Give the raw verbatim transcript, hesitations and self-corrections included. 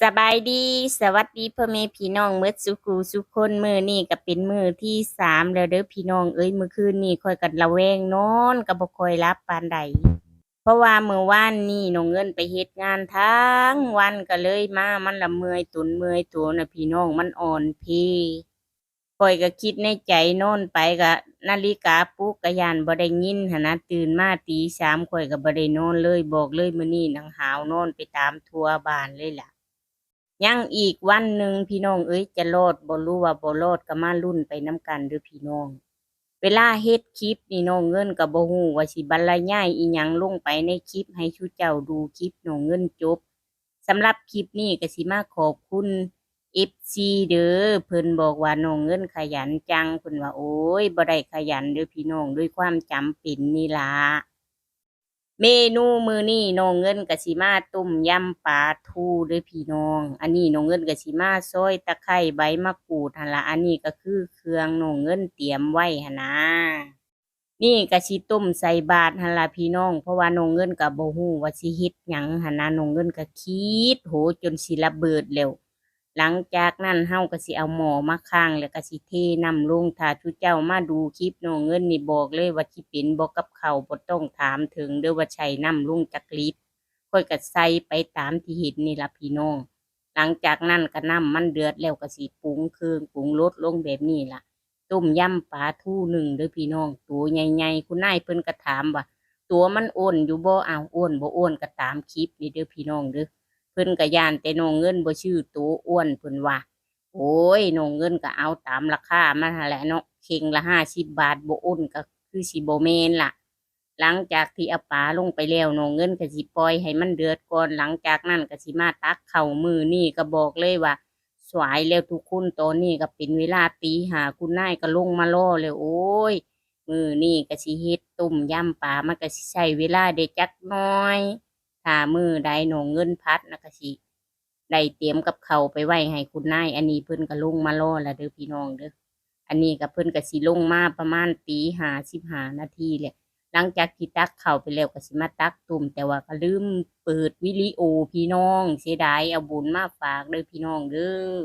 สบายดี สวัสดีพ่อแม่พี่น้องหมดสุขูสุคน มื้อนี้ก็เป็นมื้อที่สามแล้วเด้อพี่น้องเอ้ย มื้อคืนนี้ข้อยก็ระแวงนอนก็บ่ค่อยหลับปานใด เพราะว่ามื้อวานนี้น้องเงินไปเฮ็ดงานทั้งวันก็เลยมา มันละเมื่อยตนเมื่อยตัวนะพี่น้อง มันอ่อนเพลีย ข้อยก็คิดในใจนอนไปก็นาฬิกาปลุกก็ย้านบ่ได้ยินหั้นนะ ตื่นมาตีสามข้อยก็บ่ได้นอนเลย บอกเลยมื้อนี้หนังหาวนอนไปตามทั่วบ้านเลยล่ะ ยังอีกวันหนึ่งพี่น้องเอ้ย จะรอดบ่หรือว่าบ่รอดก็มาลุ้นไปนำกันเด้อพี่น้อง เวลาเฮ็ดคลิปนี่น้องเงินก็บ่ฮู้ว่าสิบรรยายอิหยังลงไปในคลิปให้ชุเจ้าดูคลิปน้องเงินจบ สำหรับคลิปนี้ก็สิมาขอบคุณเอฟซีเด้อ เพิ่นบอกว่าน้องเงินขยันจัง เพิ่นว่า โอ้ย บ่ได้ขยันเด้อพี่น้อง ด้วยความจำเป็นนี่ล่ะ เมนูมื้อนี้น้องเงินก็สิมาต้มยำปลาทูเด้อพี่น้อง อันนี้น้องเงินก็สิมาซอยตะไคร้ใบมะกรูดหั้นล่ะ อันนี้ก็คือเครื่องน้องเงินเตรียมไว้หั้นนะ นี่ก็สิต้มใส่บาตรหั้นล่ะพี่น้อง เพราะว่าน้องเงินก็บ่ฮู้ว่าสิเฮ็ดหยังหั้นนะ น้องเงินก็คิดโหจนสิระเบิดแล้ว หลังจากนั้นเฮาก็สิเอาหม้อมาค้าง แล้วก็สิเทน้ำลง ถ้าชุเจ้ามาดูคลิปน้องเงินนี่บอกเลยว่าสิเป็นบ่กับข้าว บ่ต้องถามถึงเด้อว่าใส่น้ำลงจักลิตร ข้อยก็ใส่ไปตามที่เห็นนี่ล่ะพี่น้อง หลังจากนั้นก็น้ำมันเดือดแล้วก็สิปรุงเครื่องปรุงรสลงแบบนี้ล่ะ ต้มยำปลาทูนึ่งเด้อพี่น้อง ตัวใหญ่ๆ คุณนายเพิ่นก็ถามว่า ตัวมันอ้วนอยู่บ่ อ้าว อ้วนบ่อ้วนก็ตามคลิปนี่เด้อพี่น้องเด้อ เพิ่นก็ย้านแต่น้องเงินบ่ซื้อตัวอ้วนเพิ่นว่า โอ้ย น้องเงินก็เอาตามราคามันหั้นแหละเนาะ เข่งละห้าสิบบาท บ่อ้วนก็คือสิบ่แม่นล่ะ หลังจากที่เอาปลาลงไปแล้วน้องเงินก็สิปล่อยให้มันเดือดก่อน หลังจากนั้นก็สิมาตักข้าว มื้อนี้ก็บอกเลยว่าสายแล้วทุกคน ตอนนี้ก็เป็นเวลาตีห้า คุณนายก็ลงมารอแล้ว โอ้ย มื้อนี้ก็สิเฮ็ดต้มยำปลา มันก็สิใช้เวลาได้จักหน่อย ถ้ามื้อใดน้องเงินผัดนะก็สิได้เตรียมกับข้าวไปไว้ให้คุณนาย อันนี้เพิ่นก็ลงมารอแล้วเด้อพี่น้องเด้อ อันนี้ก็เพิ่นก็สิลงมาประมาณตีห้า สิบห้านาทีแหละ หลังจากที่ตักข้าวไปแล้วก็สิมาตักต้ม แต่ว่าก็ลืมเปิดวิดีโอพี่น้อง เสียดาย เอาบุญมาฝากเด้อพี่น้องเด้อ